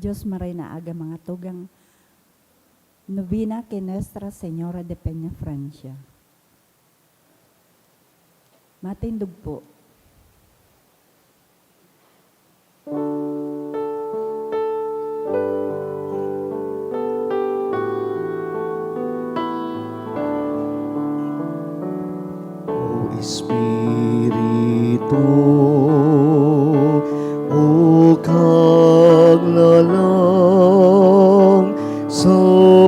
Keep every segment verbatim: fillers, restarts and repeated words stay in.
Diyos maray na aga, mga tugang. Nobena kay Nuestra Señora de Peñafrancia. Matindog po. O Espiritu, o Kaglalang, sa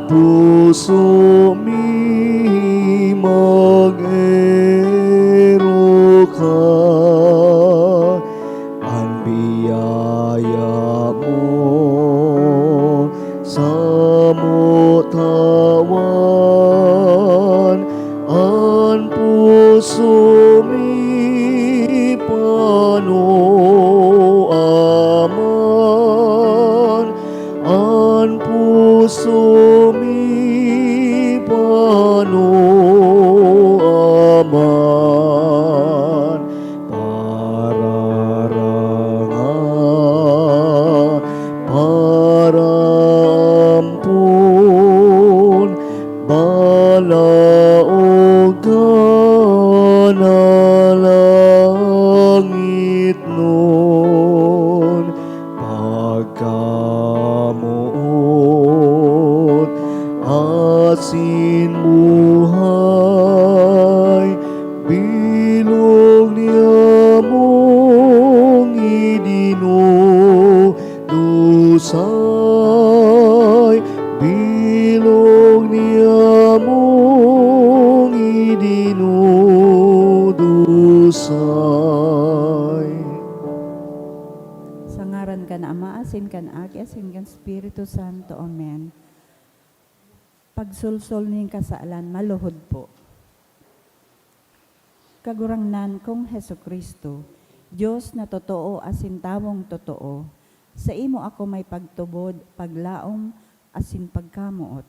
puso mi mag-ero ka. An biyaya mo samo tawan, an puso mi pano aman, an puso mi pano aman. Pararanga, parampon, balaog ka na langitnon, pagkamoot asin buhay. Bilog niya mong idinudusay, bilog niya mong idinudusay. Sa ngaran kan Ama, asin kan Aki, asin kan Espiritu Santo. Amen. Pagsolsol nin kasalan, maluhod po. Kagurangnan kong Jesu-Cristo, Dios na totoo asin tawong totoo, saimo ako may pagtubod, paglaom, asin pagkamoot.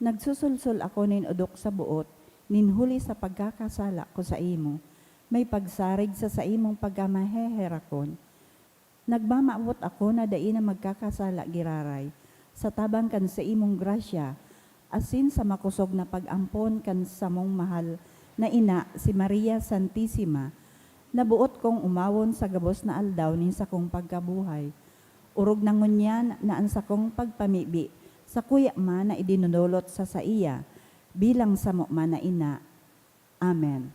Nagsusolsol ako nin odok sa boot, nin huli sa pagkakasala ko saimo, may pagsarig sa saimong pagkamaheherakon. Nagmamawot ako na dai na magkakasala giraray, sa tabang kan saimong grasya, asin sa makosog na pag-ampon kan samong mahal na ina, si Maria Santisima, na boot kong umawon sa gabos na aldaw nin sakong pagkabuhay. Orog na ngunyan na an sakong pagpamibi sakuya man na idinolot sa saiya, bilang samo man na ina. Amen.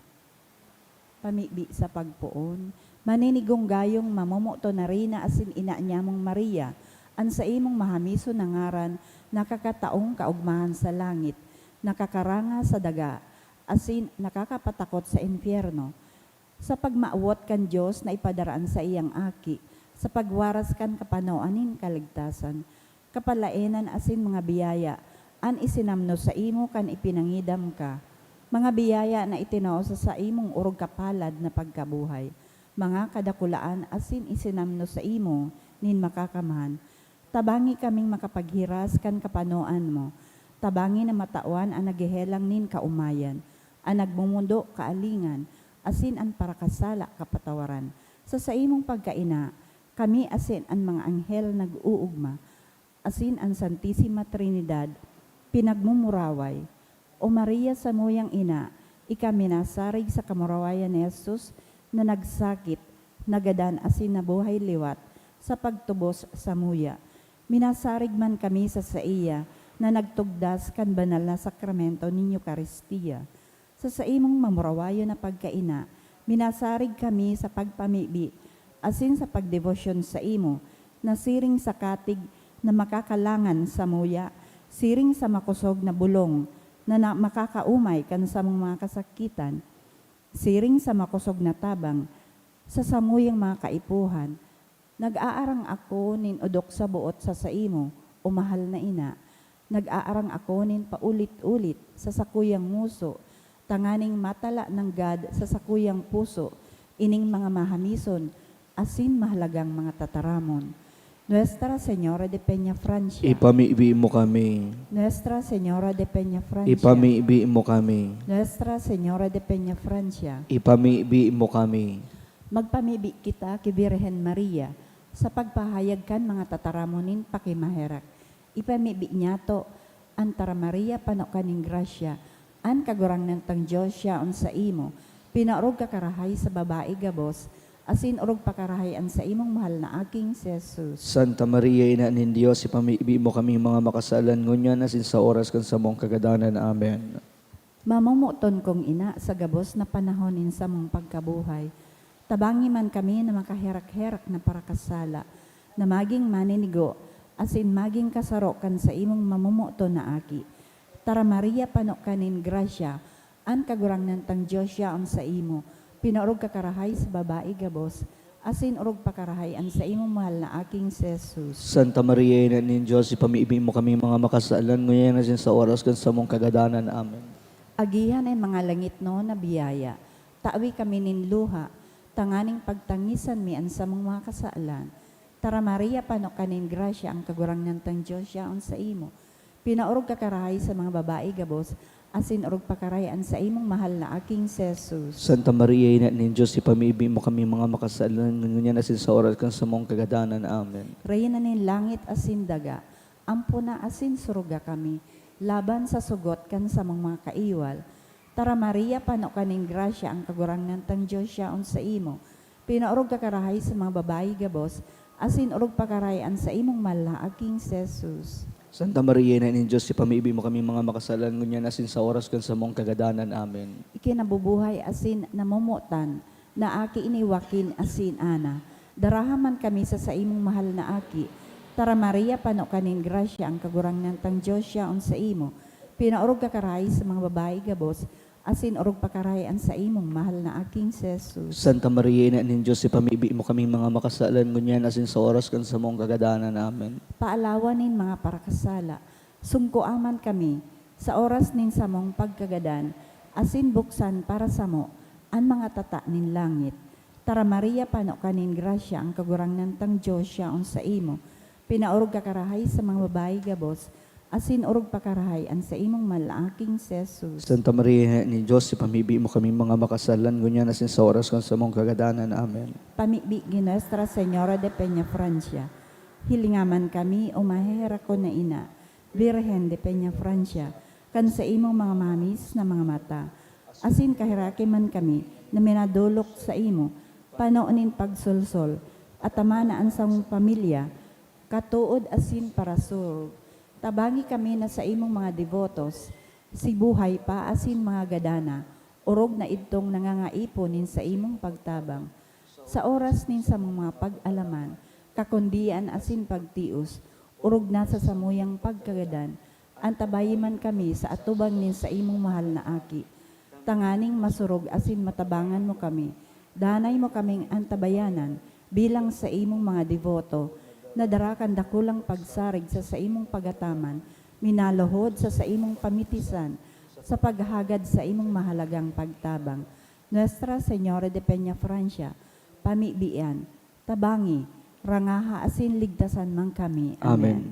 Pamibi sa pagpoon. Maninigong gayong mamomoton na Reyna asin ina nyamong Maria, an saimong mahamison na ngaran nakakataong kaogmahan sa langit, nakakaranga sa daga, asin nakakapatakot sa impyerno. Sa pagmawot kan Dios na ipadara an saiyang Aki, sa pagwaras kan kapanoan nin kaligtasan, kapalaenan asin mga biyaya an isinamno saimo kan ipinangidam ka, mga biyaya na itinao sa saimong orog kapalad na pagkabuhay, mga kadakulaan asin isinamno saimo nin Makakamhan. Tabangi kaming makapaghiras kan kapanoan mo. Tabangi na matawan an naghehelang nin kaomayan, an nagmomondo kaalingan, asin an parakasala kapatawaran. Sa saimong pagkaina, kami asin an mga anghel nag-oogma, asin an Santisima Trinidad pinagmumuraway. O Maria, samuyang ina, ika minasarig sa kamurawayan ni Jesus na nagsakit, nagadan asin nabuhay liwat sa pagtubos samuya. Minasarig man kami sa saiya na nagtugdas kan banal na sakramento nin Eukaristia. Sa saimong mamurawayon na pagkaina, minasarig kami sa pagpamibi asin sa pagdebosyon saimo, na siring sa katig na makakalangan samuya, siring sa makosog na bulong na, na makakaumay kan samong mga kasakitan, siring sa makosog na tabang sa samuyang mga kaipuhan. Nag-aarang ako nin odok sa boot sa saimo, o mahal na ina. Nag-aarang ako nin paulit-ulit sa sakuyang ngoso, tanganing matala nanggad sa sakuyang puso ining mga mahamison asin mahalagang mga tataramon. Nuestra Señora de Peñafrancia. Ipamibi mo kami. Nuestra Señora de Peñafrancia. Ipamibi mo kami. Nuestra Señora de Peñafrancia. Ipamibi mo kami. Magpamibi kita ki Birhen Maria, Sa pagpahayag kan mga tataramon nin pakimaherak, ipamibi niyato an Tara Maria, pano ka nin grasya, an Kagurangnan tang Dios yaon saimo. Pinaorog ka karahay sa babayi gabos, asin orog pa karahay an saimong mahal na aking si Jesus. Santa Maria, Ina nin Dios, ipamibi mo kaming mga makasalan ngunyan asin sa oras kan samong kagadanan. Amen. Mamomoton kong ina, sa gabos na panahon nin samong pagkabuhay, tabangi man kami na makaherak-herak na parakasala, na magin maninigo, asin magin kasaro kan saimong mamomoton na Aki. Tara Maria, pano ka nin grasya, an Kagurangnan tang Dios yaon saimo. Pinaorog ka karahay sa babayi gabos, asin orog pa karahay an saimong mahal na Aking si Jesus. Santa Maria, Ina nin Dios, ipamibi mo kaming mga makasalan, ngunyan asin sa oras kan samong kagadanan. Amen. Agihan an mga langitnon na biyaya, tawi kami nin luha, tanganing pagtangisan mi an samong mga kasalan. Tara Maria, pano ka nin grasya, an Kagurangnan tang Dios yaon saimo. Pinaorog ka karahay sa mga babayi gabos, asin orog pa karahay an saimong mahal na Aking si Jesus. Santa Maria, Ina nin Dios, ipamibi mo kaming mga makasalan, ngunyan asin sa oras kan samong kagadanan. Amen. Reyna nin langit asin daga, ampona asin suruga kami, laban sa sugot kan samong mga kaiwal. Tara Maria, pano ka nin grasya, an Kagurangnan tang Dios yaon saimo. Pinaorog ka karahay sa mga babayi gabos, asin orog pa karahay an saimong mahal na Aking si Jesus. Santa Maria, Ina nin Dios, ipamibi mo kaming mga makasalan, ngunyan asin sa oras kan samong kagadanan. Amen. Ikinabubuhay asin namomotan na Aki ni Joaquin asin Ana, daraha man kami sa saimong mahal na Aki. Tara Maria, pano ka nin grasya, an Kagurangnan tang Dios yaon saimo. Pinaorog ka karahay sa mga babayi gabos, asin orog pa karahay an saimong mahal na Aking si Jesus. Santa Maria, Ina nin Dios, ipamibi mo kaming mga makasalan, ngunyan asin sa oras kan samong kagadanan. Amen. Paalawan nin mga parakasala, sungkoa man kami sa oras nin samong pagkagadan, asin buksan para samo an mga tata nin langit. Tara Maria, pano ka nin grasya, an Kagurangnan tang Dios yaon saimo. Pinaorog ka karahay sa mga babayi gabos, asin orog pa karahay an saimong mahal na Aking si Jesus. Santa Maria, Ina nin Dios, ipamibi mo kaming mga makasalan, ngunyan asin sa oras kan samong kagadanan. Amen. Pamibi ki Nuestra Señora de Peñafrancia, hilinga man kami, o maheherakon na ina, Birhen de Peñafrancia, kan saimong mga mamis na mga mata, asin kaheraki man kami na minadolok saimo, pano nin pagsolsol, ataman na an samong pamilya, katood asin parasurog. Tabangi kami na saimong mga debotos, si buhay pa asin mga gadan na, orog na idtong nangangaipo nin saimong pagtabang. Sa oras nin samong mga pag-alaman, kakundian asin pagtios, orog na sa samuyang pagkagadan, antabayi man kami sa atubang nin saimong mahal na Aki, tanganing masurog asin matabangan mo kami. Danay mo kaming antabayanan bilang saimong mga deboto, na dara kan dakulang pagsarig sa saimong pagataman, minaluhod sa saimong pamitisan, sa paghagad saimong mahalagang pagtabang. Nuestra Señora de Peñafrancia, pamibian, tabangi, rangaha asin ligtasan man kami. Amen. Amen.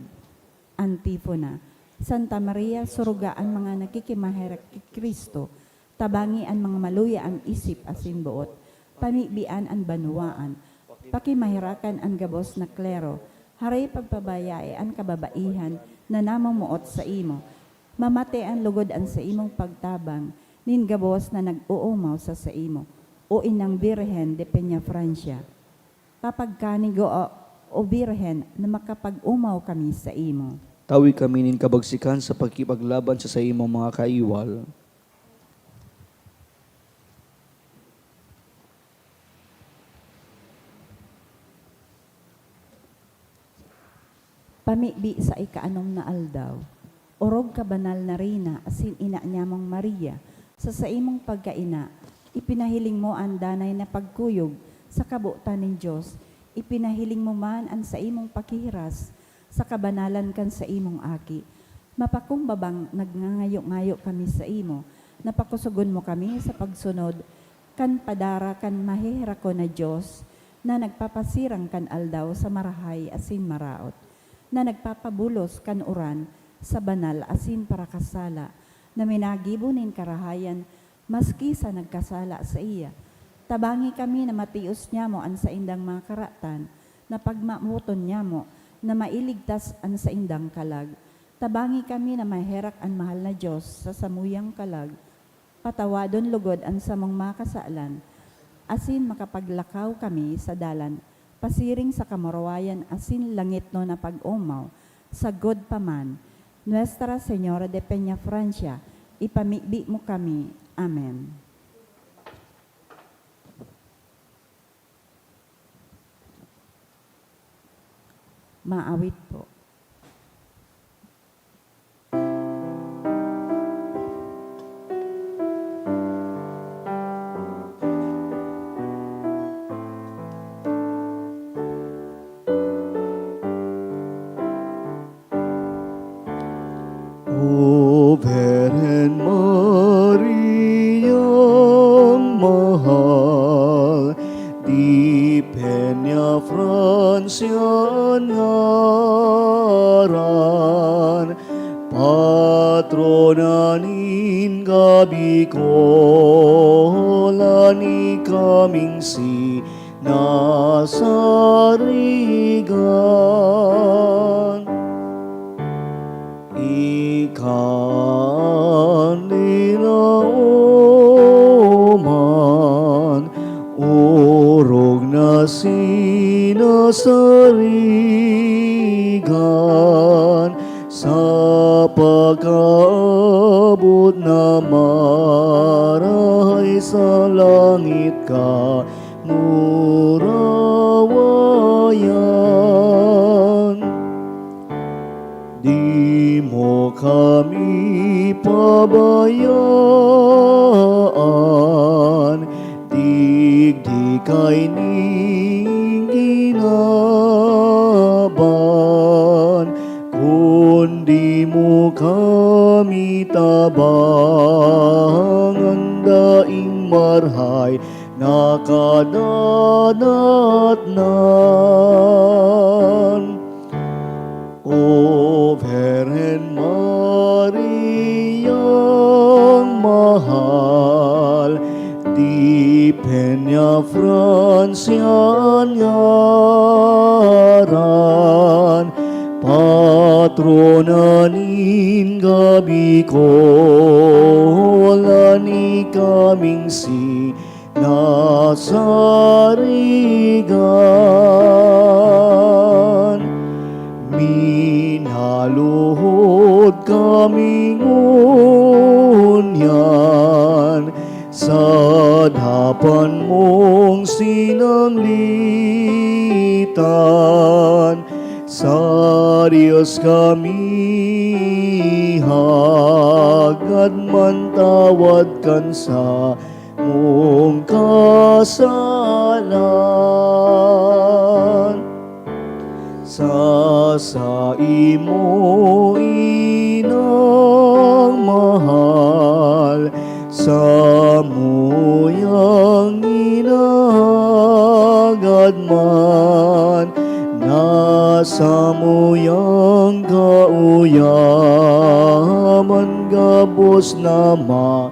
Antifona. Santa Maria, suruga an mga nakikimaherak ki Cristo, tabangi an mga maluya an isip asin boot, pamibian an banwaan, pakimaherakan an gabos na klero, haray pagpabayai an kababaihan na namomoot saimo. Mamate an lugod an saimong pagtabang nin gabos na nag-oomaw sa saimo, o Inang Birhen de Peñafrancia. Papagkanigo, o, o Birhen, na makapag-omaw kami saimo. Tawi kami nin kabagsikan sa pakikipaglaban sa saimong mga kaiwal. Pamibi sa ikaanom na aldaw. Orog ka, banal na Reyna, asin ina nyamong Maria, sa saimong pagkaina, ipinahiling mo an danay na pagkuyog sa kabotan nin Dios, ipinahiling mo man an saimong pakihiras sa kabanalan kan saimong Aki. Mapakumbabang nagngangayo-ngayo kami saimo, na pakusogon mo kami sa pagsunod kan padara kan maheherakon na Dios, na nagpapasirang kan aldaw sa marahay asin maraot, na nagpapabulos kan uran sa banal asin parakasala, na minagibo nin karahayan maski sa nagkasala saiya. Tabangi kami na matios nyamo an saindang mga karatan, na pagmamoton nyamo na mailigtas an saindang kalag. Tabangi kami na maherak an mahal na Dios sa samuyang kalag, patawadon logod an samong mga kasalan, asin makapaglakaw kami sa dalan pasiring sa kamurawayan asin langitnon na pag-omaw, sagkod pa man. Nuestra Señora de Peñafrancia, ipamibi mo kami. Amen. Maawit po. O Birhen Mariang mahal, di Peña Francia an ngaran, patrona nin kabikolan, ikaming si nasarigan. Ika an linawoman, orog na sinasarigan, sa pagkaabot na marahay sa langit ka murawayan. Di mo kami pabayaan, digdi kaining ginaban, kundi mo kami tabangan, daing marahay nakadanatnan. O Birhen Mariang mahal, di Peña Francia an ngaran, patrona nin kabikolan, ikaming si nasarigan. Minaluhod kami ngunyan sa dapan mong sinanglitan. Sa Dios kami hagad man tawad kan sa mong kasalan. Sa saimo inang mahal, samuyang ginahagad man, na samuyang kauyaman gabos na ma-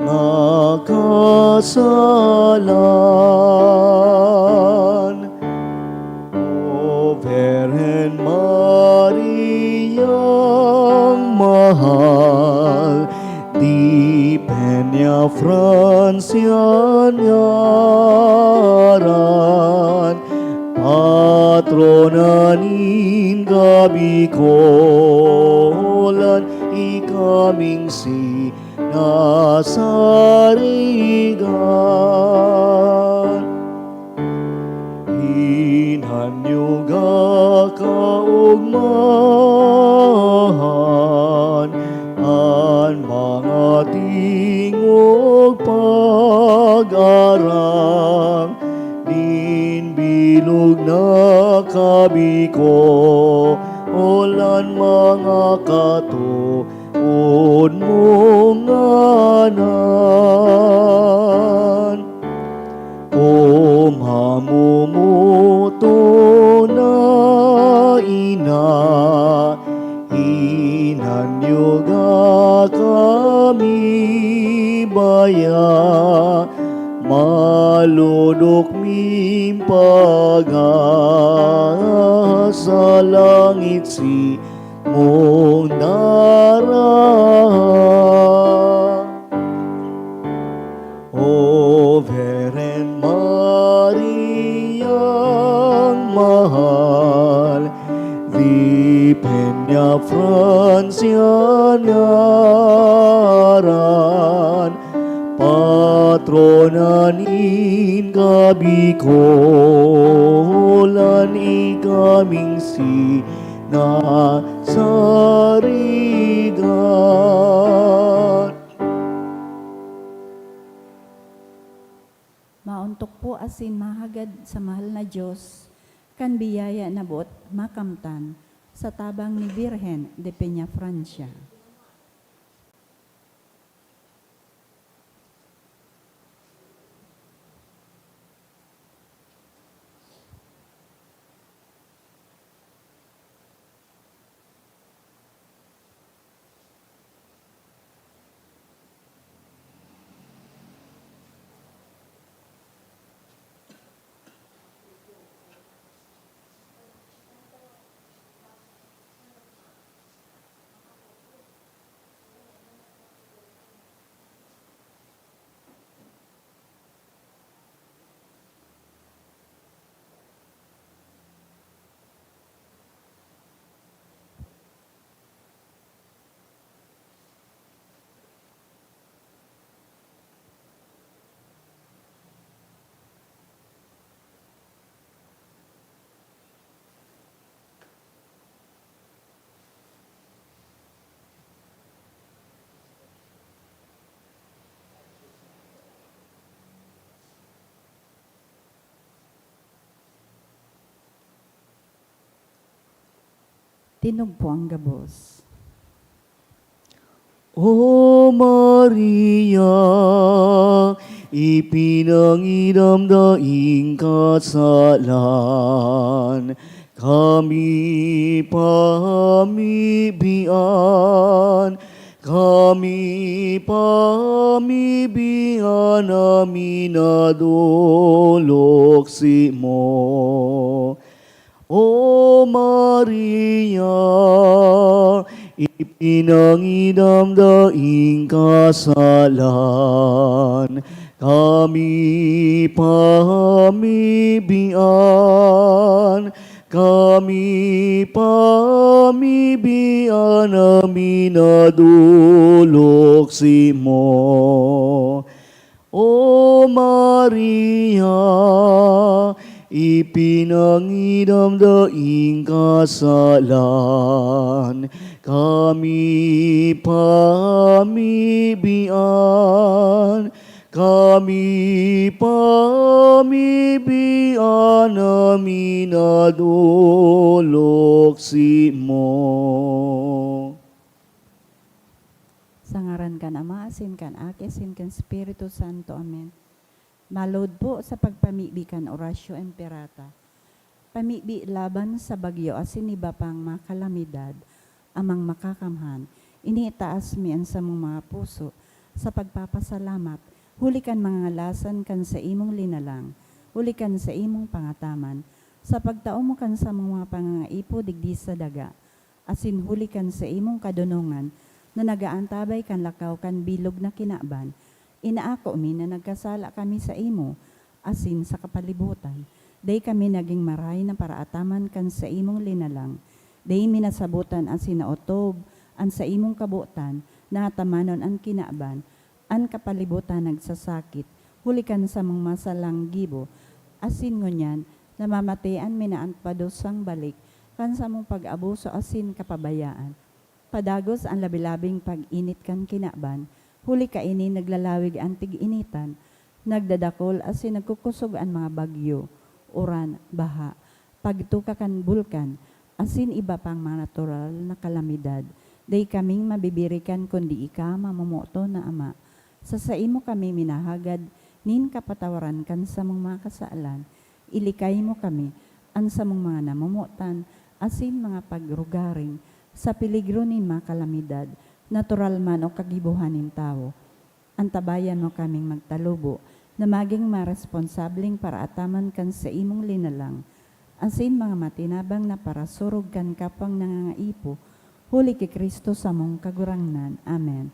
makasalan. O Birhen Mariang mahal, di Peña Francia an ngaran, patrona nin kabikolan, ikaming si nasarigan. Hinanyuga kaogmahan an mga tingog pag-arang nin bilog na kabikolan, mga kato- on mong ngaran. O mamomoto na ina, hinanyuga kami baya, Malodok ming pag-asa, langit simong daraha. O Virgen Mariang mahal, di Peñafrancia ngaran, patrona nin Kabikolan, ika ming sinasarigan. Maontok po asin mahagad sa mahal na Dios, kan biyaya na boot makamtan, sa tabang ni Birhen de Peñafrancia. Tinugpo ang gabos. O Maria, ipinangidam daing kasalan, kami pamibian, kami pamibian, amin nadolok simo. O Maria, ipinangidam daing kasalan, kami pamibian, kami pamibian, amin nadolok simo. O Maria, ipinangidam daing kasalan, kami pamibian, kami pamibian, amin nadolok simo. Sa ngaran kan Ama, asin kan Aki, asin kan Espiritu Santo. Amen. Malod po sa pagpamibi kan Oratio Imperata. Pamibi laban sa bagyo asin iba pang mga kalamidad, Amang Makakamhan, ini itaas mi an samong mga puso sa pagpapasalamat, huli kan mga ngalasan kan saimong linalang, huli kan saimong pangataman, sa pagtao mo kan samong mga pangangaipo digdi sa daga, asin huli kan saimong kadonongan na nag-aantabay kan lakaw kan bilog na kinaban, inaako mi na nagkasala kami saimo asin sa kapalibotan. Dai kami nagin marahay na paraataman kan saimong linalang. Dai mi nasabotan asin naotob an saimong kabotan na atamanon an kinaban, an kapalibotan nagsasakit, huli kan samong masalang gibo, asin ngunyan namamatean mi na an padusang balik kan samong pag-abuso asin kapabayaan. Padagos an labi-labing pag-init kan kinaban, huli kaini naglalawig an tig-initan, nagdadakol asin nagkukusog an mga bagyo, uran, baha, pagtuka kan bulkan, asin iba pang mga natural na kalamidad. Dai kaming mabibirikan kundi ika, mamomoton na Ama. Sa saimo kami minahagad nin kapatawaran kan samong mga kasalan. Ilikay mo kami, an samong mga namomotan, asin mga pagrugaring, sa peligro nin mga kalamidad, natural man o kagibohan nin tawo. Antabayan mo kaming magtalubo na magin maresponsableng paraataman kan saimong linalang, asin mga matinabang na parasurog kan kapwang nangangaipo, huli ki Cristo samong Kagurangnan. Amen.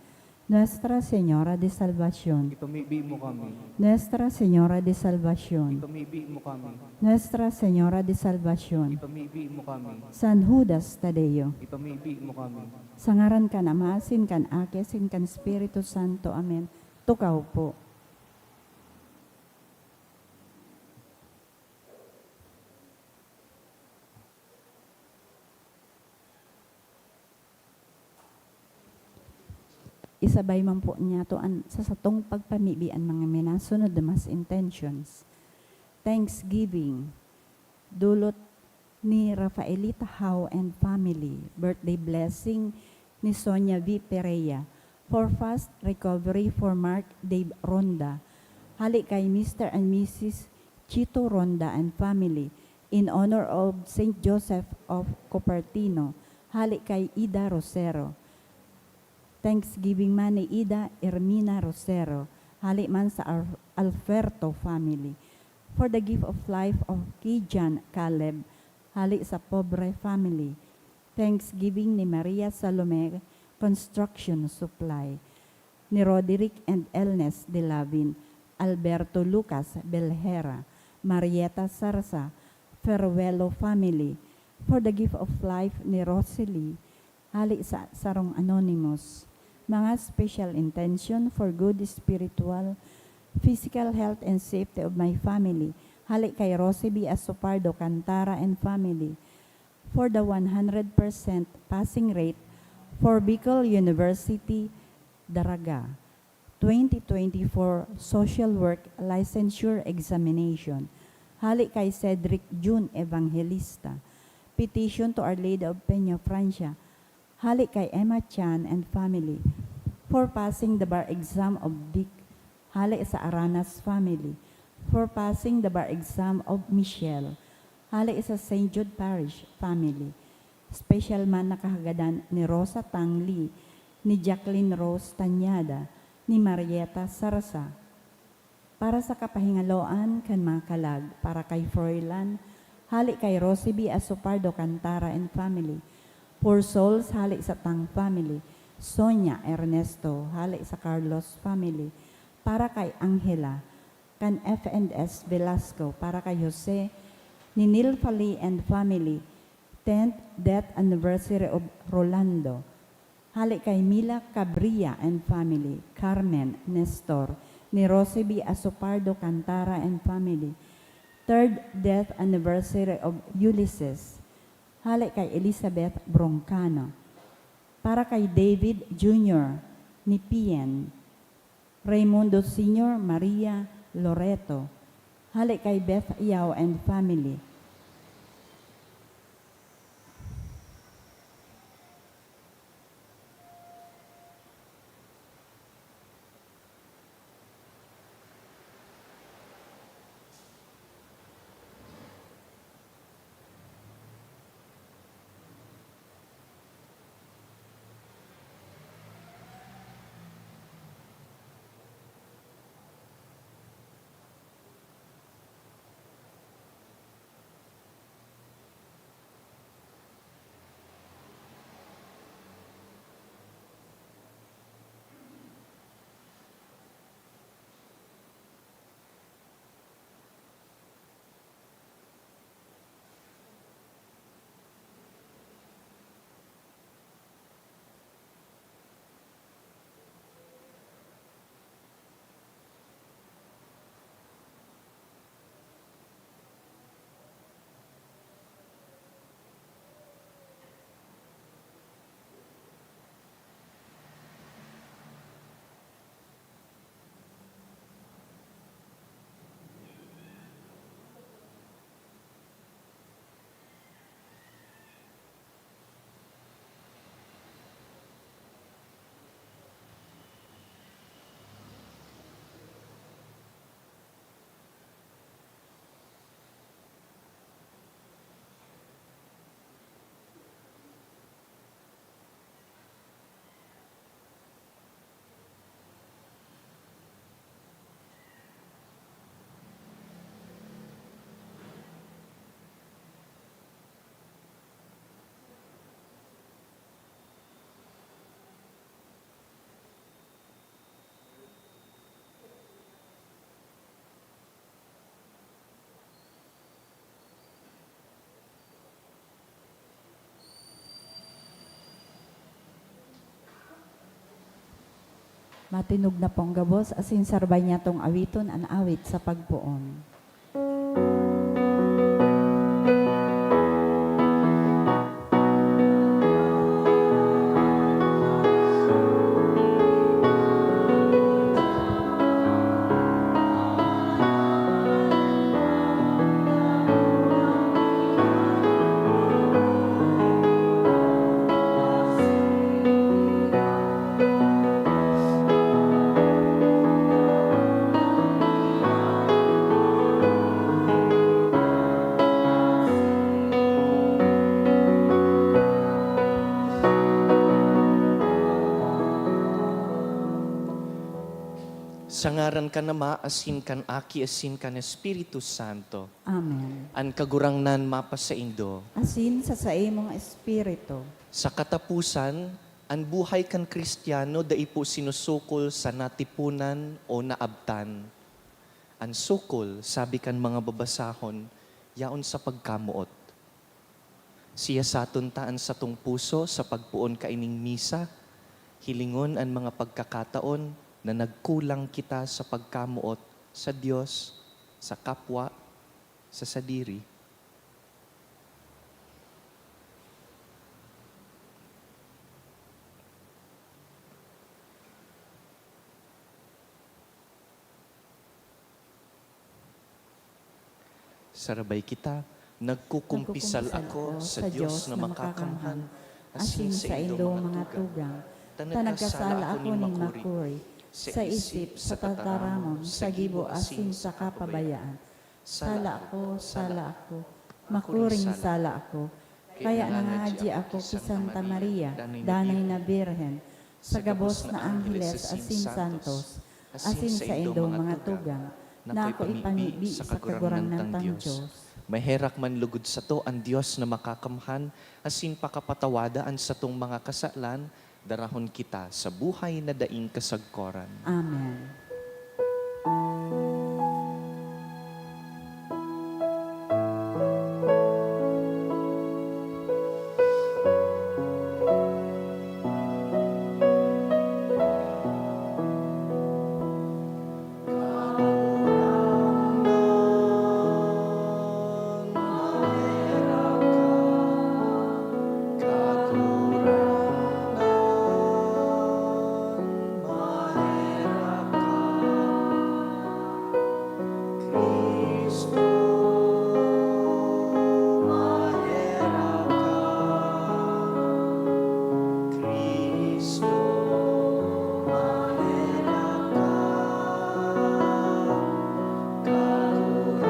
Nuestra Señora de Salvacion. Ipamibi mo kami. Nuestra Señora de Salvacion. Ipamibi mo kami. Nuestra Señora de Salvacion. Ipamibi mo kami. San Judas Tadeo. Ipamibi mo kami. Sa ngaran kan Ama, asin kan Aki, asin kan Espiritu Santo. Amen. Tukaw po. Isabay man po niyato an, sa satong pagpamibi an mga minasunod na mass intentions. Thanksgiving. Dulot ni Rafaelita Howe and family. Birthday blessing ni Sonia V Pereira. For fast recovery for Mark Dave Ronda. Hali kay Mister and Missus Chito Ronda and family. In honor of Saint Joseph of Cupertino. Hali kay Ida Rosero. Thanksgiving man ni Ida Ermina Rosero, hali man sa Al-, Alferto family. For the gift of life of Kijan Caleb, hali sa Pobre family. Thanksgiving ni Maria Salome Construction Supply. Ni Roderick and Elnes de Lavin, Alberto Lucas Belhera, Marieta Sarsa, Ferruelo family. For the gift of life ni Rosalie, hali sa sarong anonymous. Mga special intention for good spiritual, physical health and safety of my family. Hali kay Rosie B Asopardo Cantara and family. For the one hundred percent passing rate for Bicol University, Daraga. Twenty twenty-four Social Work Licensure Examination, hali kay Cedric Jun Evangelista. Petition to Our Lady of Peña Francia, hali kay Emma Chan and family. For passing the bar exam of Dick, hali sa Aranas family. For passing the bar exam of Michelle, hali sa Saint Jude Parish family. Special man na kahagadan ni Rosa Tang Lee, ni Jacqueline Rose Tañada, ni Marieta Sarasa. Para sa kapahingaloan kan mga kalag, para kay Froilan, hali kay Rosie B Asopardo Cantara and family. Poor souls, hali sa Tang family, Sonia Ernesto, hali sa Carlos family. Para kay Angela, kan F and S Velasco, para kay Jose, ni Nilfali and family, tenth death anniversary of Rolando, hali kay Mila Cabria and family, Carmen, Nestor, ni Rosie B Asopardo Cantara and family, third death anniversary of Ulysses, hali kay Elizabeth Broncano, para kay David Junior ni Pien, Raimundo Senior, Maria Loreto, hali kay Beth Yao and family. Matinog na pong gabos asin sarbay niyatong awiton an awit sa pagpoon. Sa ngaran kan Ama, asin kan Aki, asin kan Espiritu Santo. Amen. An Kagurangnan mapasaindo. Asin sa saimong espiritu. Sa kataposan, an buhay kan Kristiyano dai po sinusukol sa natipunan o naabtan. An sukol, sabi kan mga babasahon, yaon sa pagkamoot. Siyasaton ta an satong puso sa pagpoon kaining misa, hilingon an mga pagkakataon na nagkulang kita sa pagkamoot sa Dios, sa kapwa, sa sadiri. Sarabay kita, nagkukumpisal ako sa Dios na makakamhan, asin sa indong mga tugang, ta nagkasala ako nin makuri, sa isip, sa tataramon, sa gibo, asin sa kapabayaan. Sala ako, sala ako, makuring sala ako. Kaya nangadyi ako ki Santa Maria, danay na Birhen, sa gabos na angheles asin santos, asin sa indong mga tugang, na ako ipamibi sa Kagurangnan tang Dios. Maherak man lugod sato an Dios na makakamhan, asin pakapatawada an satong mga kasalan, darahon kita sa buhay na daing kasagkoran. Amen. Cristo, maherak ka, Kagurangnan,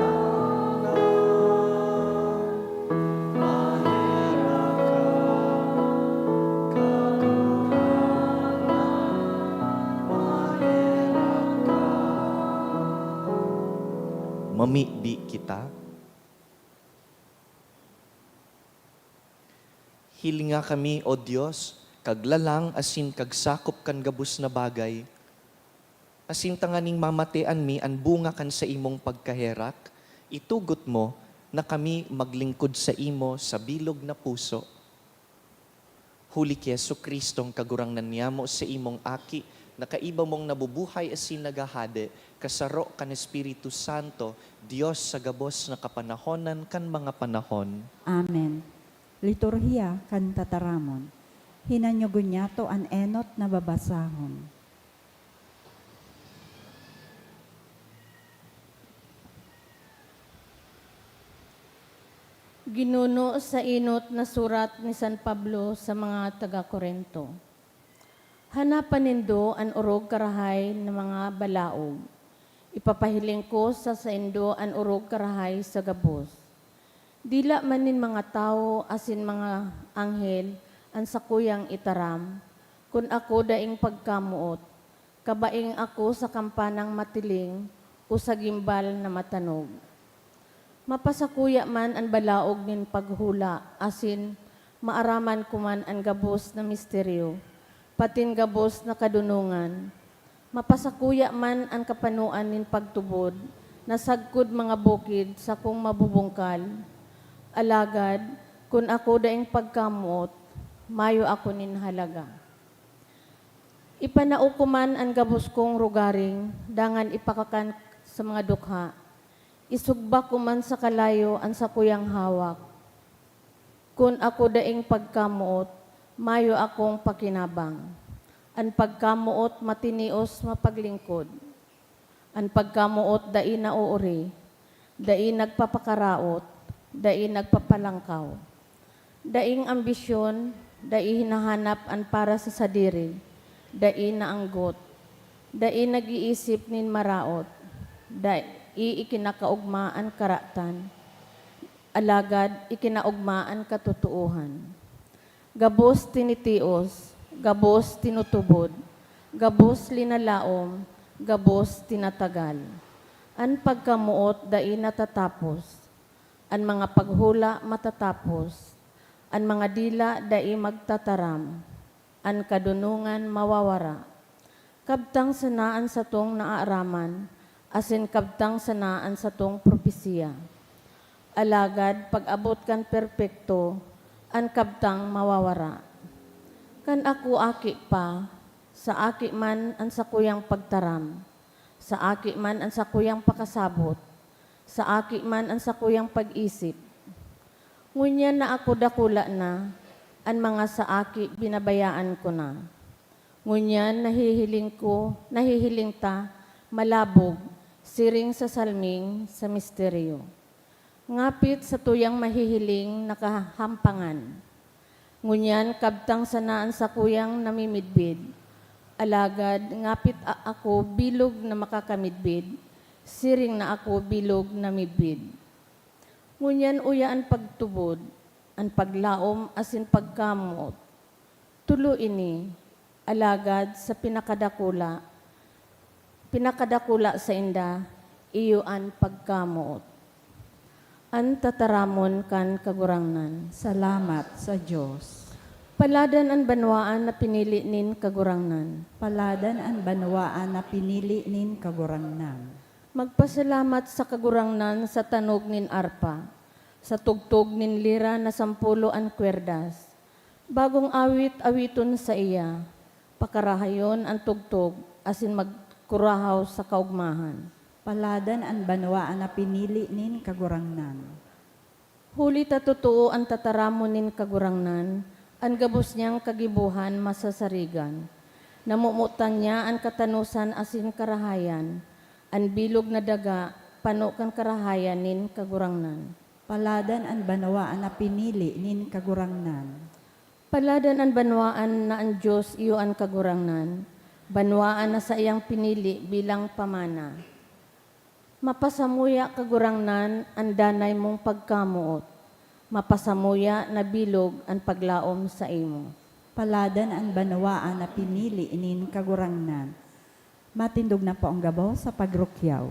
maherak ka, Kagurangnan, maherak ka. Mamibi kita. Hilinga kami, O Dios, kaglalang asin kagsakop kan gabos na bagay, asin tanganing mamatean mi an bunga kan saimong pagkaherak, itugot mo na kami maglingkod saimo sa bilog na puso. Huli ki Jesu-Cristong Kagurangnan niamo, saimong Aki, na kaiba mong nabubuhay asin naghahade, kasaro kan Espiritu Santo, Dios sa gabos na kapanahonan kan mga panahon. Amen. Liturhiya kan Tataramon. Hinanyogon niyato an enot na babasahon. Ginuno sa enot na surat ni San Pablo sa mga taga Corinto. Hanapan nindo an orog karahay na mga balaog. Ipapahiling ko sa saindo an orog karahay sa gabos. Dila man nin mga tawo asin mga anghel an sakuyang itaram, kun ako daing pagkamoot, kabaing ako sa kampanang matiling o sa gimbal na matanog. Mapasakuya man an balaog nin paghula asin maaraman ko man an gabos na misteryo, patin gabos na kadonongan. Mapasakuya man an kapanoan nin pagtubod na sagkod mga bukid sakong mabubungkal. Alagad, kun ako daing pagkamoot, mayo ako nin halaga. Ipanao ko man an gabos kong rogaring, dangan ipakakan sa mga dukha. Isugba ko man sa kalayo an sakuyang hawak. Kun ako daing pagkamoot, mayo akong pakinabang. An pagkamoot matinios mapaglingkod. An pagkamoot dai nauuri, dai nagpapakaraot, dai nagpapalangkaw. Daing ambisyon, dai hinahanap an para sa sadiri, dai naanggot, dai nag-iisip nin maraot, dai ikinakaogma an karatan, alagad ikinaogma an katotoohan. Gabos tinitios, gabos tinutubod, gabos linalaom, gabos tinatagal. An pagkamoot dai natatapos, an mga paghula matatapos, an mga dila dai magtataram, an kadonongan mawawara. Kabtang sana an satong naaraman, asin kabtang sana an satong propesiya. Alagad pag-abot kan perpekto, an kabtang mawawara. Kan ako aki pa, sa aki man an sakuyang pagtaram, sa aki man an sakuyang pakasabot, sa aki man an sakuyang pag-isip. Ngunyan na ako dakula na, an mga sa aki binabayaan ko na. Ngunyan nahihiling ko, nahihiling ta, malabog, siring sa salming sa misteryo. Ngapit satuyang mahihiling nakahampangan. Ngunyan kabtang sana an sakuyang namimidbid. Alagad ngapit a-, ako bilog na makakamidbid, siring na ako bilog na midbid. Ngunyan uya an pagtubod, an paglaom asin pagkamoot. Tulo ini, alagad sa pinakadakula, pinakadakula sainda, iyo an pagkamoot. An tataramon kan Kagurangnan. Salamat sa Dios. Paladan an banwaan na pinili nin Kagurangnan. Paladan an banwaan na pinili nin Kagurangnan. Magpasalamat sa Kagurangnan sa tanog nin arpa, sa tugtog nin lira na sampulo an kwerdas. Bagong awit awiton saiya, pakarahayon an tugtog asin magkurahaw sa kaogmahan. Paladan an banwaan na pinili nin Kagurangnan. Huli ta totoo an tataramon nin Kagurangnan, an gabos niyang kagibohan masasarigan. Namomotan niya an katanosan asin karahayan, an bilog na daga pano kan karahayan nin Kagurangnan. Paladan an banwaan na pinili nin Kagurangnan. Paladan an banwaan na an Dios iyo an Kagurangnan, banwaan na saiyang pinili bilang pamana. Mapasamuya, Kagurangnan, an danay mong pagkamoot. Mapasamuya na bilog an paglaom saimo. Paladan an banwaan na pinili nin Kagurangnan. Matindog na po ang gabos sa pagrukyaw.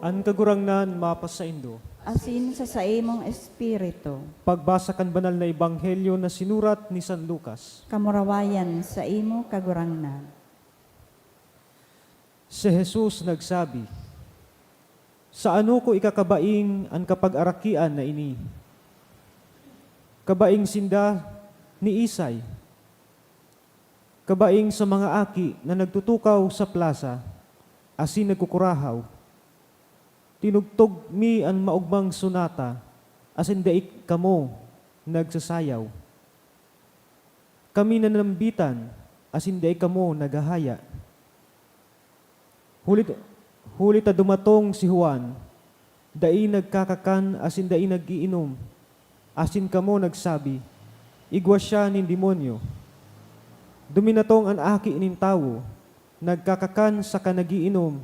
An Kagurangnan mapasaindo. Asin sa saimong espiritu. Pagbasa kan Banal na Ebanghelyo na sinurat ni San Lucas. Kamurawayan saimo, Kagurangnan. Si Jesus nagsabi, "Sa ano ko ikakabaing an kapagarakian na ini? Kabaing sinda ni Isay, kabaing sa mga aki na nagtutukaw sa plasa asin nagkukurahaw. Tinugtog mi an maogmang sonata, asin dai kamo nagsasayaw. Kami nanambitan, asin dai kamo naghahaya. Huli, huli ta dumatong si Juan, dai nagkakakan asin dai nag-iinom, asin kamo nagsabi, 'Igwa siya nin demonyo.' Duminatong an Aki nin Tawo, nagkakakan saka nag-iinom,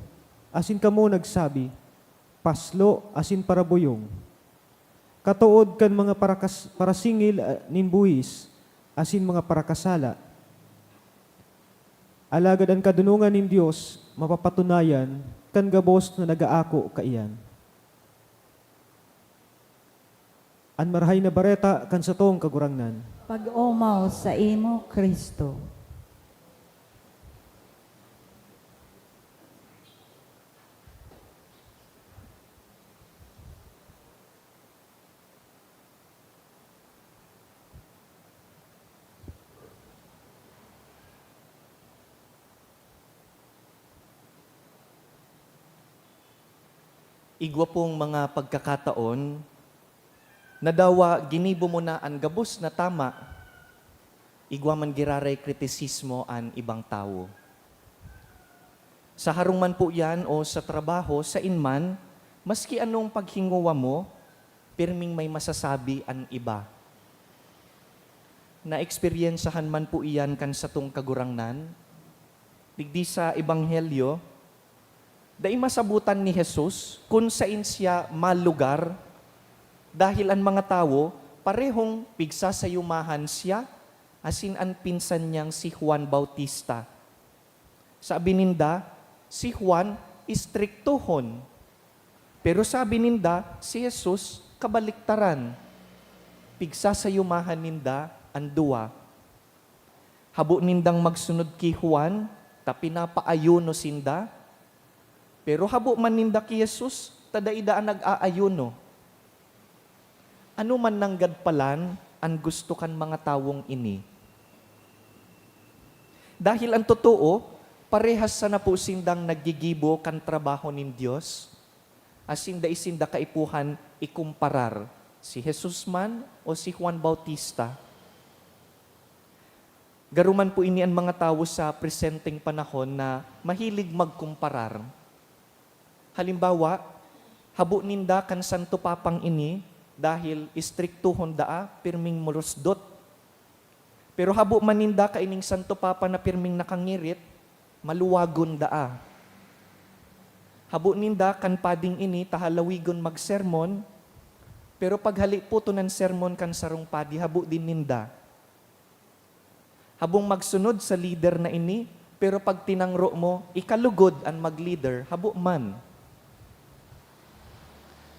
asin kamo nagsabi, 'Paslo asin paraboyong.' Katood kan mga parakas-, parasingil, ah, nin buhis, asin mga parakasala. Alagad an kadonongan nin Dios mapapatunayan kan gabos na nag-aako kaiyan. An Marahay na Bareta kan satong Kagurangnan. Pag-omaw saimo, Cristo. Igwa pong mga pagkakataon na dawa ginibo mo na an gabos na tama, igwa man giraray kritisismo an ibang tawo. Sa harong man po iyan o sa trabaho, sain man, maski anong paghingowa mo, pirming may masasabi an iba. Naeksperyensyahan man po iyan kan satong Kagurangnan. Digdi sa Ebanghelyo, dai masabotan ni Jesus kun sain siya malugar, dahil an mga tawo parehong pigsasayumahan siya asin an pinsan niyang si Juan Bautista. Sabi ninda, si Juan istriktohon. Pero sabi ninda, si Jesus kabaliktaran. Pigsasayumahan ninda an duwa. Habo nindang magsunod ki Juan, ta pinapaayuno sinda. Pero habo man ninda ki Jesus, ta dai daa nag-aayuno. Ano man nanggad palan an gusto kan mga tawong ini? Dahil an totoo, parehas sana po sindang naggigibo kan trabaho nin Dios, asin dai sinda kaipuhan ikumparar si Jesus man o si Juan Bautista. Garo man po ini an mga tawo sa presenteng panahon na mahilig magkumparar. Halimbawa, habo ninda kan Santo Papang ini dahil istriktohon daa, pirming morosdot. Pero habo man ninda kaining Santo Papa na pirming nakangirit, maluwagon daa. Habo ninda kan pading ini ta halawigon magsermon, pero paghalipoton an sermon kan sarong padi, habo din ninda. Habong magsunod sa lider na ini, pero pag tinangro mo, ikalugod an mag-lider, habo man.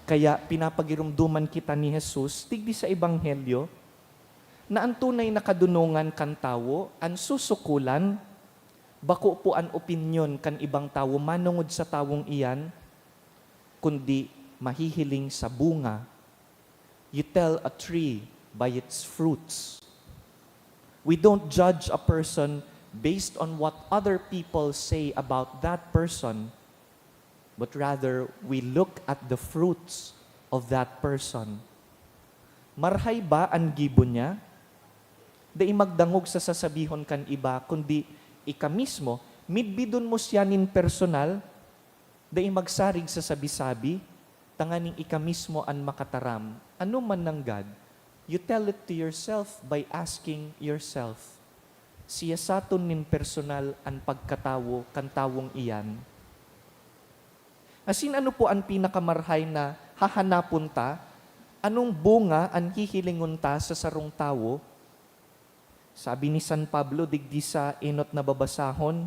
Kaya pinapagiromdoman kita ni Jesus digdi sa Ebanghelyo na an tunay na kadonongan kan tawo, an susukolan, bako po an opinyon kan ibang tawo manongod sa tawong iyan, kundi mahihiling sa bunga. You tell a tree by its fruits. We don't judge a person based on what other people say about that person, but rather we look at the fruits of that person. Marhay ba an gibo niya? Dai magdangog sa sasabihon kan iba, kundi ika mismo, midbidon mo siya nin personal, dai magsarig sa sabi-sabi, tanganing ika mismo an makataram. Ano man nanggad, you tell it to yourself by asking yourself. Siyasaton nin personal an pagkatawo kan tawong iyan. Asin ano po an pinakamarhay na hahanapon ta? Anong bunga an hihilingon ta sa sarong tawo? Sabi ni San Pablo digdi sa enot na babasahon,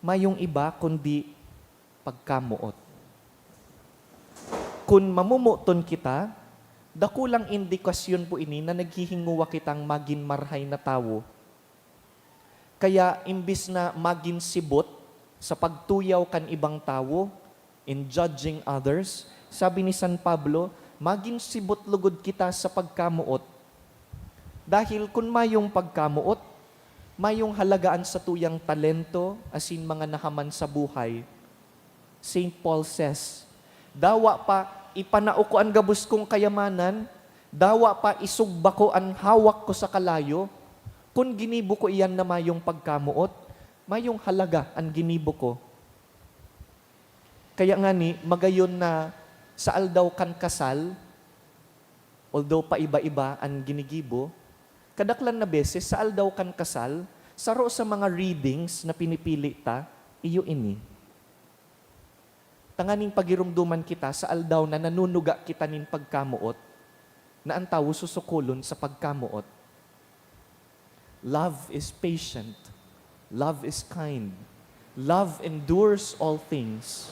"Mayong iba kundi pagkamoot." Kun mamomoton kita, dakulang indikasyon po ini na naghihingowa kitang magin marhay na tawo. Kaya, imbis na magin sibot sa pagtuyaw kan ibang tawo, in judging others, sabi ni San Pablo, magin sibot lugod kita sa pagkamoot. Dahil kun mayong pagkamoot, mayong halaga an satuyang talento asin mga nahaman sa buhay. Saint Paul says, "Dawa pa ipanao ko an gabos kong kayamanan, dawa pa isugba ko an hawak ko sa kalayo, kun ginibo ko iyan na mayong pagkamoot, mayong halaga an ginibo ko." Kaya ngani, magayon na sa aldaw kan kasal, although paiba-iba an ginigibo, kadaklan na beses sa aldaw kan kasal, saro sa mga readings na pinipili ta, iyo ini. Tanganing pagiromdoman kita sa aldaw na nanunuga kita nin pagkamoot, na an tawo susukolon sa pagkamoot. Love is patient. Love is kind. Love endures all things.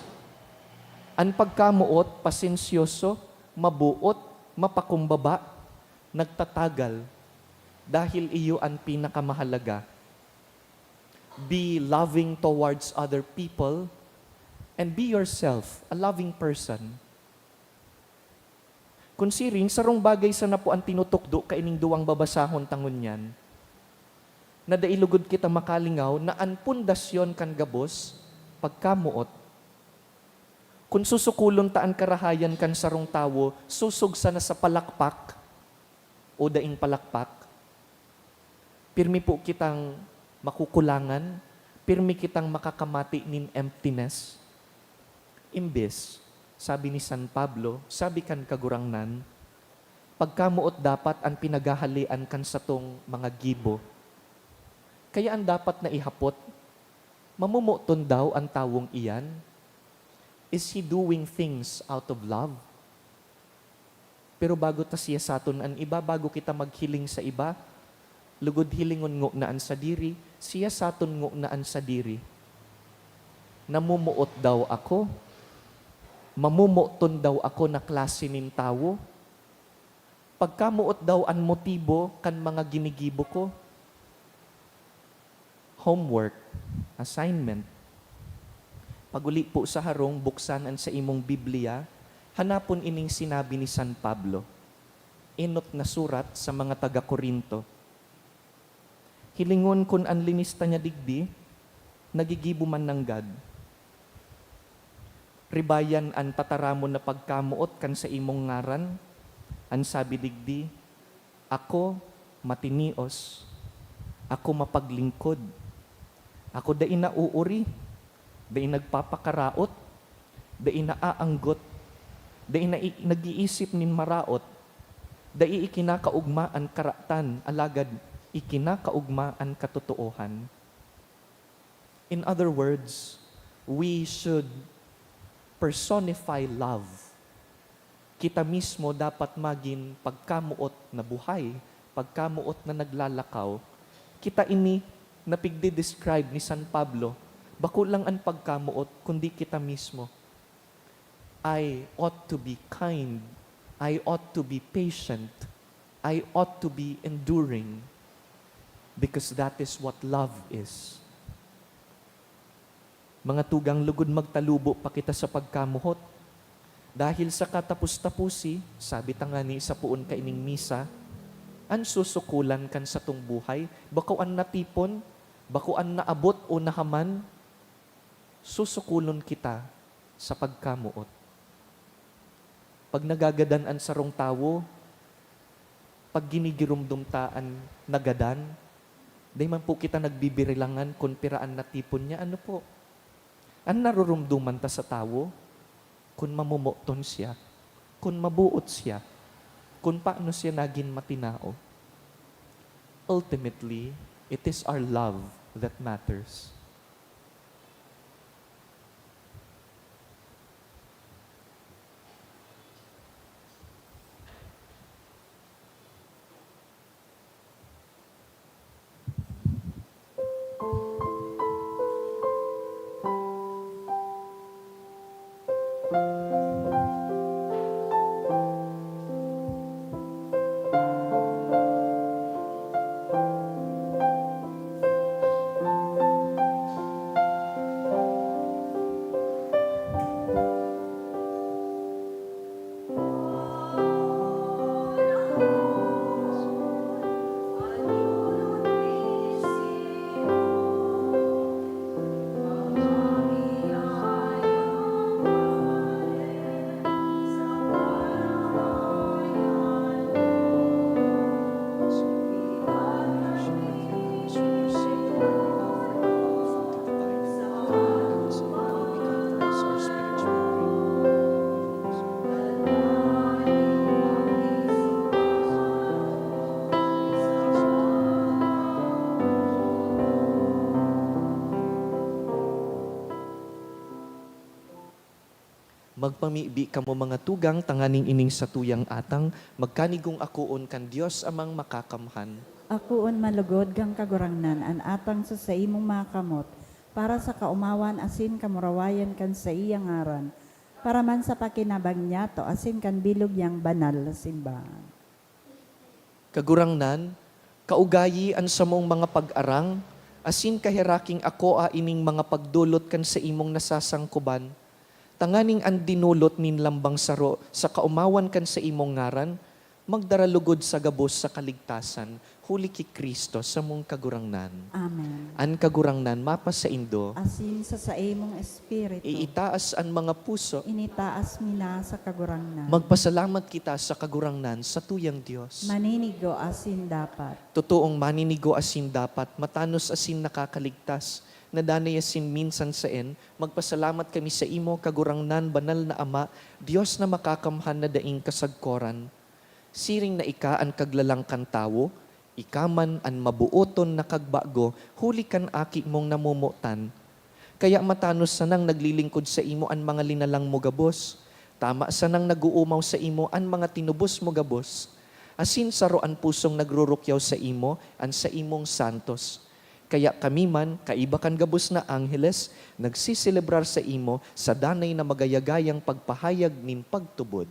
An pagkamoot, pasensyoso, mabuot, mapakumbaba, nagtatagal, dahil iyo an pinakamahalaga. Be loving towards other people and be yourself a loving person. Kun siring, sarong bagay sana po an tinutukdo kaining duwang babasahon ta ngunyan, na dai lugod kita makalingaw na an pundasyon kan gabos, pagkamoot. Kun susukolon ta an karahayan kan sarong tawo, sosog sana sa palakpak o daing palakpak, pirmi po kitang makukulangan, pirmi kitang makakamati nin emptiness. Imbes, sabi ni San Pablo, sabi kan Kagurangnan, pagkamoot dapat an pinaghahalean kan satong mga gibo. Kaya an dapat na ihapot, mamomoton daw an tawong iyan? Is he doing things out of love? Pero bago ta siyasaton an iba, bago kita maghiling sa iba, lugod hilingon ngona an sadiri, siyasaton ngona an sadiri. Namomoot daw ako? Mamomoton daw ako na klase nin tawo? Pagkamoot daw an motibo kan mga ginigibo ko? Homework, assignment. Pag-uli po sa harong, buksan an saimong Biblia, hanapon ining sinabi ni San Pablo, enot na surat sa mga taga-Corinto. Hilingon kun an linista niya digdi, nagigibo man nanggad. Ribayan an tataramon na pagkamoot kan saimong ngaran, an sabi digdi, "Ako matinios, ako mapaglingkod, ako dai nauuri, dai nagpapakaraot, dai naaanggot, dai nai-, nag-iisip nin maraot, dai ikinakaogma an karatan, alagad ikinakaogma an katotoohan." In other words, we should personify love. Kita mismo dapat magin pagkamoot na buhay, pagkamoot na naglalakaw. Kita ini na pigde-describe ni San Pablo, bako lang an pagkamoot, kundi kita mismo. I ought to be kind. I ought to be patient. I ought to be enduring. Because that is what love is. Mga tugang, lugod magtalubo pa kita sa pagkamoot. Dahil sa katapos-taposi, sabi ta ngani sa poon kaining misa, an susukolan kan satong buhay, bako an natipon, bako an naabot o nahaman, susukolon kita sa pagkamoot. Pag nagagadan an sarong tawo, pag ginigiromdom ta an nagadan, dai man po kita nagbibirilangan kun pira an natipon niya. Ano po? An naroromdoman ta sa tawo, kun mamomoton siya, kun mabuot siya, kun paano siya nagin matinao. Ultimately, it is our love that matters. Magpamibi kamo, mga tugang, tanganing ining satuyang atang magkanigong akoon kan Dios Amang Makakamhan. Akoon man lugod kan Kagurangnan an atang sa saimong mga kamot, para sa kaomawan asin kamurawayan kan saiyang ngaran, para man sa pakinabang niyato asin kan bilog niyang banal na simbahan. Kagurangnan, kaugayi an samong mga pag-arang, asin kaheraking akoa ining mga pagdolot kan saimong nasasangkoban, tanganing an dinolot nin lambang saro sa kaomawan kan saimong ngaran, magdara lugod sa gabos sa kaligtasan, huli ki Cristo, samong Kagurangnan. Amen. An Kagurangnan mapasaindo. Asin sa saimong espiritu. Iitaas an mga puso. Initaas mi na sa Kagurangnan. Magpasalamat kita sa Kagurangnan, satuyang Dios. Maninigo asin dapat. Totoong maninigo asin dapat, matanos asin nakakaligtas, na danay asin minsan saen, magpasalamat kami saimo, Kagurangnan, banal na Ama, Dios na makakamhan na daing kasagkoran. Siring na ika an kaglalang kan tawo, ika man an mabooton na kagbago huli kan Aki mong namomotan. Kaya matanos sanang naglilingkod saimo an mga linalang mo gabos. Tama sanang nag-oomaw saimo an mga tinubos mo gabos. Asin saro an pusong nagrurukyaw saimo, an saimong santos. Kaya kami man, kaiba kan gabos na angheles, nagseselebrar saimo sa danay na magayagayang pagpahayag nin pagtubod.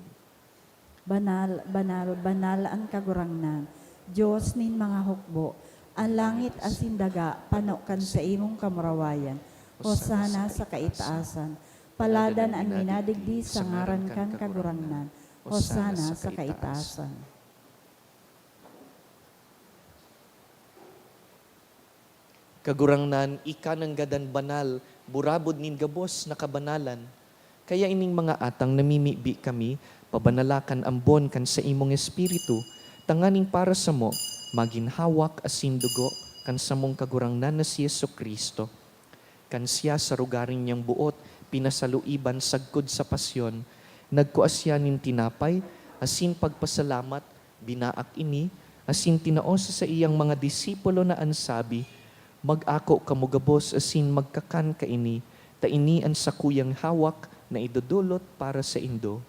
Banal, banal, banal an Kagurangnan, Dios nin mga hukbo. An langit asin daga pano kan saimong kamurawayan. Hosana sa kaitaasan. Paladan an minadigdi sa ngaran kan Kagurangnan. Hosana sa kaitaasan. Kagurangnan, ika nanggadan banal, burabod nin gabos na kabanalan. Kaya ining mga atang namimibi kami, pabanala kan ambon kan saimong Espiritu, tanganing para samo, magin hawak asin dugo kan samong Kagurangnan na si Jesu-Cristo. Kan siya sa rogaring niyang boot pinasaluiban sagkod sa pasyon, nagkua siya nin tinapay asin pagpasalamat, binaak ini, asin tinao sa saiyang mga disipulo na an sabi, "Mag-ako kamo gabos asin magkakan kaini, ta ini an sakuyang hawak na idodolot para saindo."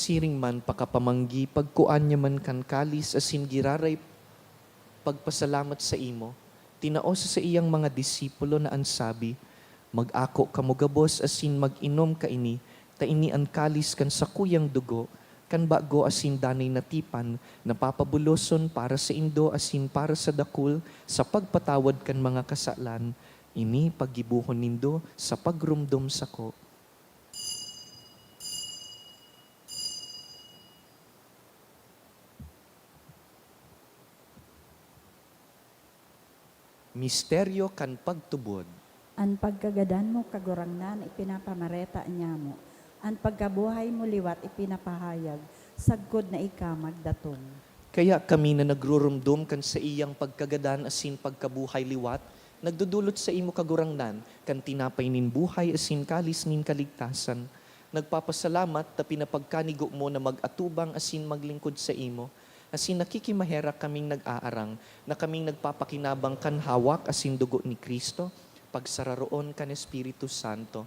Siring man pakapamanggi, pagkua niya man kan kalis asin giraray pagpasalamat saimo, tinao sa saiyang mga disipulo na an sabi, "Mag-ako kamo gabos asin mag-inom kaini, ta ini an kalis kan sakuyang dugo, kan bago asin danay na tipan, na papabuloson para saindo asin para sa dakul sa pagpatawad kan mga kasalan. Ini paggibohon nindo sa pagromdom sako." Misteryo kan pagtubod. An pagkagadan mo, Kagurangnan, ipinapamareta niamo. An pagkabuhay mo liwat ipinapahayag, sagkod na ika magdatong. Kaya kami na nagruromdom kan saiyang pagkagadan asin pagkabuhay liwat, nagdodolot saimo, Kagurangnan, kan tinapay nin buhay asin kalis nin kaligtasan. Nagpapasalamat ta pinapagkanigo mo na mag-atubang asin maglingkod saimo, asin nakikimaherak kaming nag-aarang na kaming nagpapakinabang kan hawak asin dugo ni Cristo, pagsararoon kan Espiritu Santo.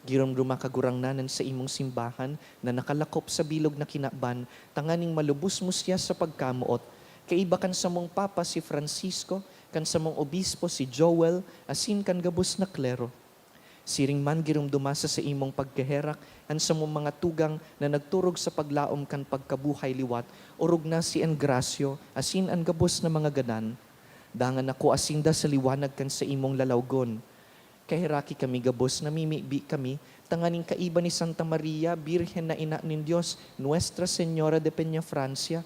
Giromdoma, Kagurangnan, an saimong simbahan na nakalakop sa bilog na kinaban, tanganing malubos mo siya sa pagkamoot, kaiba kan samong Papa si Francisco, kan samong Obispo si Joel, asin kan gabos na klero. Siring man, giromdoma sa saimong pagkaherak an samong mga tugang na nagturog sa paglaom kan pagkabuhay liwat, orog na si Engracio asin an gabos na mga gadan. Dangan nakua sinda sa liwanag kan saimong lalawgon. Kaheraki kami gabos, namimibi kami, tanganing kaiba ni Santa Maria, Birhen na ina nin Dios, Nuestra Señora de Peñafrancia,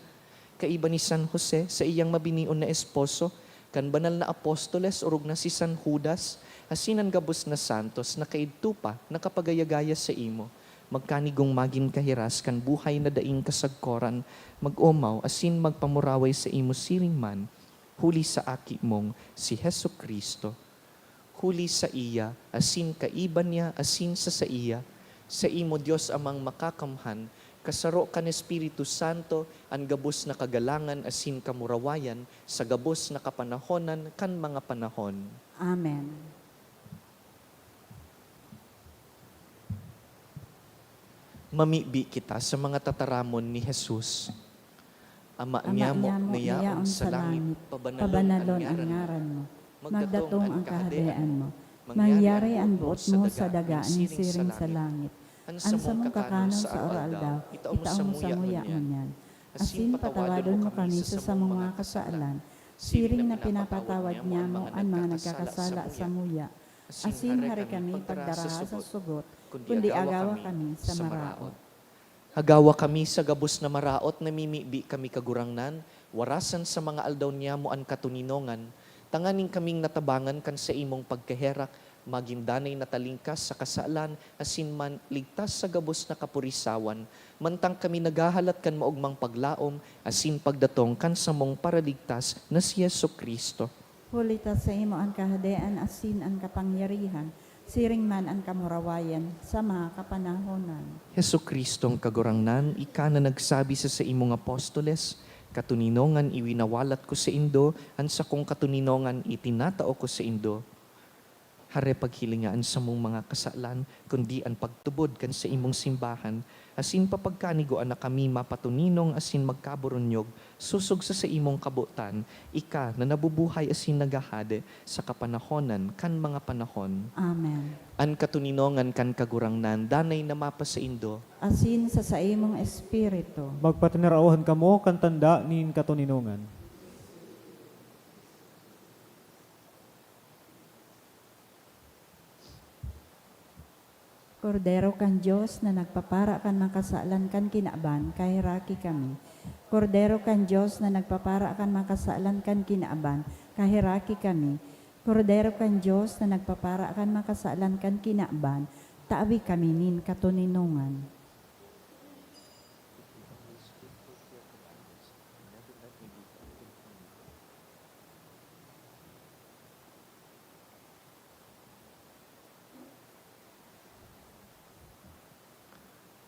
kaiba ni San Jose, saiyang mabinion na esposo, kan banal na apostoles, orog na si San Judas, asin an gabos na santos na kaidto pa nakapagayagaya saimo, magkanigong magin kahiras kan buhay na daing kasagkoran, mag-omaw asin magpamuraway saimo siring man, huli sa Aki mong si Jesu-Cristo. Huli saiya, asin kaiba niya, asin sa saiya, saimo, Dios Amang Makakamhan, kasaro kan Espiritu Santo, an gabos na kagalangan asin kamurawayan sa gabos na kapanahonan kan mga panahon. Amen. Mamibi kita sa mga tataramon ni Jesus. Ama Ama niamo niamo na na yaon yaon sa sa langit, langit, pabanalan pabanalon an an ngaran ngaran mo. mo. Magdatong Magdatong an an kahadean mo. Mangyari an buot mo sa daga nin siring sa langit. An samong kakanon sa aroaldaw, itao mo samuya ngunyan. Asin patawadon mo kami sa samong mga kasalan, siring na pinapatawad niamo an mga nagkakasala samuya. Asin hare kami pagdaraha sa sugot, kundi agawa kami sa maraot. Agawa kami sa gabos na maraot, namimibi kami, Kagurangnan, warasan sa mga aldaw niamo an katoninongan, tanganing kaming natabangan kan saimong pagkaherak, magin danay na talingkas sa kasalan, asin man ligtas sa gabos na kapurisawan, mantang kami naghahalat kan maogmang paglaom asin pagdatong kan samong Paraligtas na si Jesu-Cristo. Huli ta saimo an kahadean asin an kapangyarihan, siring man an kamurawayan sa mga kapanahonan. Jesu-Cristong Kagurangnan, ika na nagsabi sa saimong apostoles, "Katoninongan iwinawalat ko saindo, an sakong katoninongan itinatao ko saindo." Hare paghilinga an samong mga kasalan, kundi an pagtubod kan saimong simbahan, asin papagkanigoan na kami mapatoninong asin magkaburunyog sosog sa saimong kabotan, ika na nabubuhay asin naghahade sa kapanahonan kan mga panahon. Amen. An katoninongan kan Kagurangnan danay na mapasaindo. Asin sa saimong espiritu. Magpatinaraohan kamo kan tanda nin katoninongan. Kordero kan Dios na nagpapara kan mga kasalan kan kinaban, kaheraki kami. Kordero kan Dios na nagpapara kan mga kasalan kan kinaban, kaheraki kami. Kordero kan Dios na nagpapara kan mga kasalan kan kinaban, tawi kami nin katoninongan.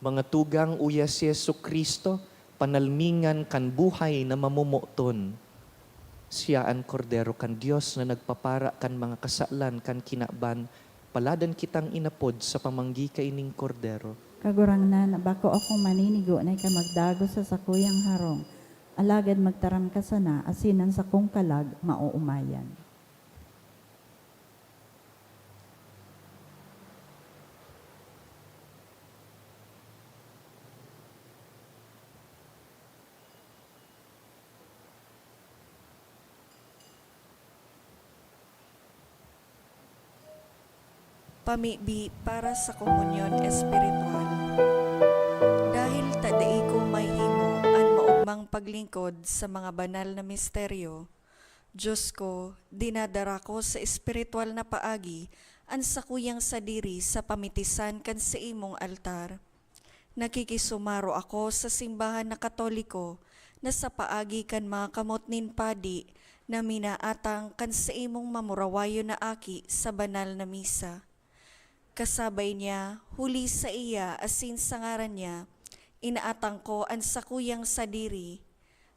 Mga tugang, uya si Jesu-Cristo, panalmingan kan buhay na mamomoton. Siya an Kordero kan Dios na nagpapara kan mga kasalan kan kinaban. Paladan kitang inapod sa pamanggi kaining Kordero. Kagurangnan, bako ako maninigo na ika magdagos sa sakuyang harong, alagad magtaram ka sana, asin an sakong kalag maoomayan. Pamibi para sa komunyon espiritual. Dahil ta dai ko mahimo an maogmang paglingkod sa mga banal na misteryo, Dios ko, dinadara ko sa espiritual na paagi an sakuyang sadiri sa pamitisan kan saimong altar. Nakikisumaro ako sa simbahan na Katoliko na sa paagi kan mga kamot nin padi na minaatang kan saimong mamurawayon na aki sa banal na misa. Kasabay niya, huli saiya asin sa ngaran niya, inaatang ko an sakuyang sadiri.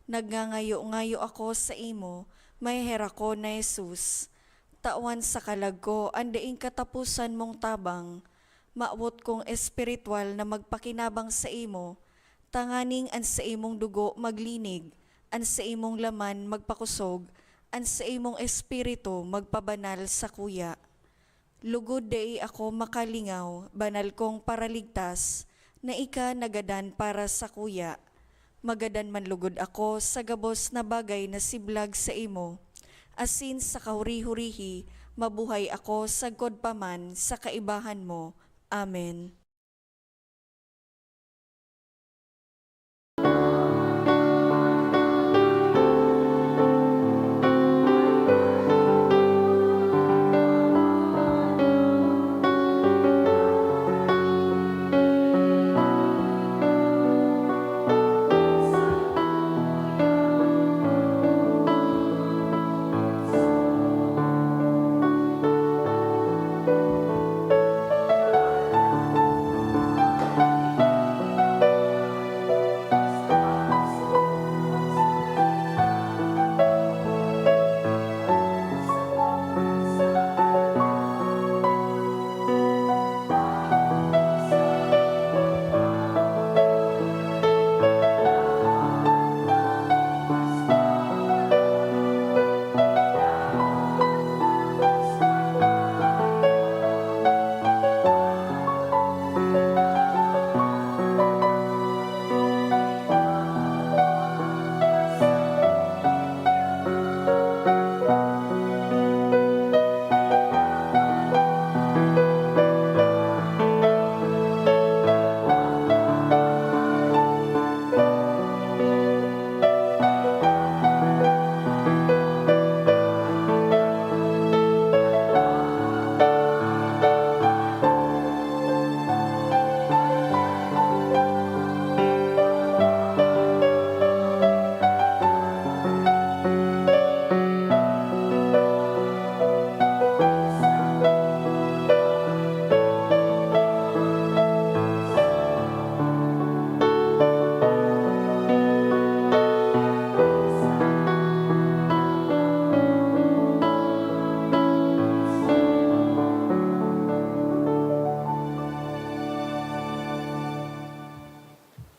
Nagngangayo-ngayo ako saimo, maheherakon na Jesus. Tawan sa kalag ko an daing kataposan mong tabang. Mawot kong espiritual na magpakinabang saimo, tanganing an saimong dugo maglinig, an saimong laman magpakosog, an saimong espiritu magpabanal sakuya. Lugod dai ako makalingaw, banal kong Paraligtas, na ika nagadan para sakuya. Magadan man lugod ako sa gabos na bagay na siblag saimo, asin sa kahuri-hurihi mabuhay ako sagkod pa man sa kaibahan mo. Amen.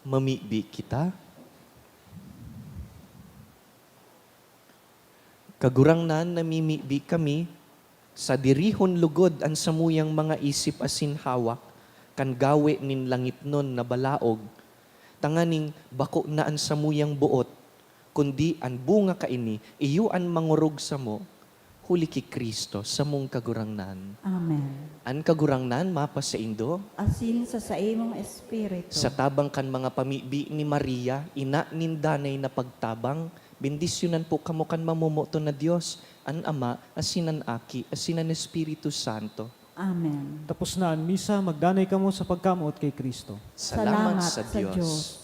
Mamibi kita. Kagurangnan, namimibi kami, sadirihon logod an samuyang mga isip asin hawak kan gawe nin langitnon na balaog, tanganing bako na an samuyang boot, kundi an bunga kaini, iyo an mangorog samo, huli ki Cristo, samong Kagurangnan. Amen. An Kagurangnan mapasaindo. Asin sa saimong espiritu. Sa tabang kan mga pamibi ni Maria, ina nin danay na pagtabang, bendisyonan po kamo kan mamomoton na Dios, an Ama, asin an Aki, asin an Espiritu Santo. Amen. Tapos na an misa, magdanay kamo sa pagkamoot ki Cristo. Salamat sa Dios.